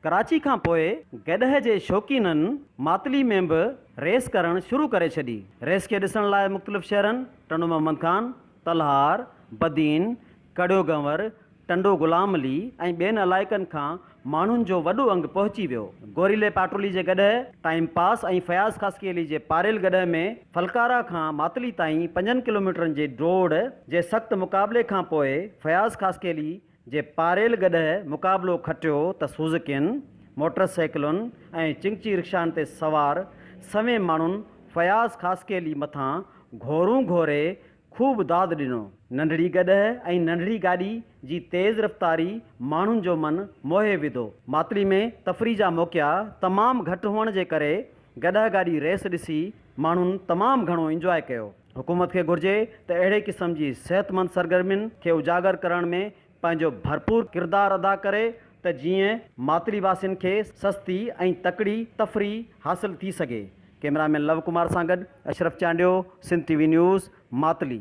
ڪراچي کان پوء گڏهه جي شوقينن ماتلي ۾ به ريس ڪرڻ شروع ڪري ڇڏي. ريس کي ڏسڻ لاء مختلف شهرن ٽنڊو محمد خان، تلهار، بدين، ڪڙيو گنور، ٽنڊو غلام علي ۽ ٻين علائقن کان ماڻهن جو وڏو انگ پهچي ويو. گوريلي پاٽولي جي گڏهه ٽائيم پاس ۽ فياض خاصخيلي جي پاريل گڏهه ۾ ڦلڪارا کان ماتلي تائين پنجن ڪلوميٽرن جي ڊوڙ جي سخت مقابلي کان پوء فياض خاصخيلي جي پاريل گڏهه مقابلو کٽيو ته سوزڪين، موٽر سائيڪلن ۽ چنگچي رڪشائن تي سوار سوين ماڻهن فياض خاصخيلي مٿان گهورون گهوري خوب داد ڏنو. ننڍڙي گڏهه ۽ ننڍڙي گاڏي جي تيز رفتاري ماڻهن جو من موهي وڌو. ماتلي ۾ تفريح جا موقعا تمام گهٽ هئڻ جي ڪري گڏهه گاڏي ريس ڏسي ماڻهن تمام گهڻو انجواء ڪيو. حڪومت کي گهرجي ته اهڙي قسم جي صحتمند سرگرمين کي اجاگر ڪرڻ ۾ پنهنجو ڀرپور ڪردار ادا ڪري ته جيئن ماتلي واسين کي سستي ۽ تڪڙي تفريح حاصل ٿي سگهي. ڪئميرا مين لو ڪمار سان گڏ Ashraf Chandio, Sindh T V news, Matli.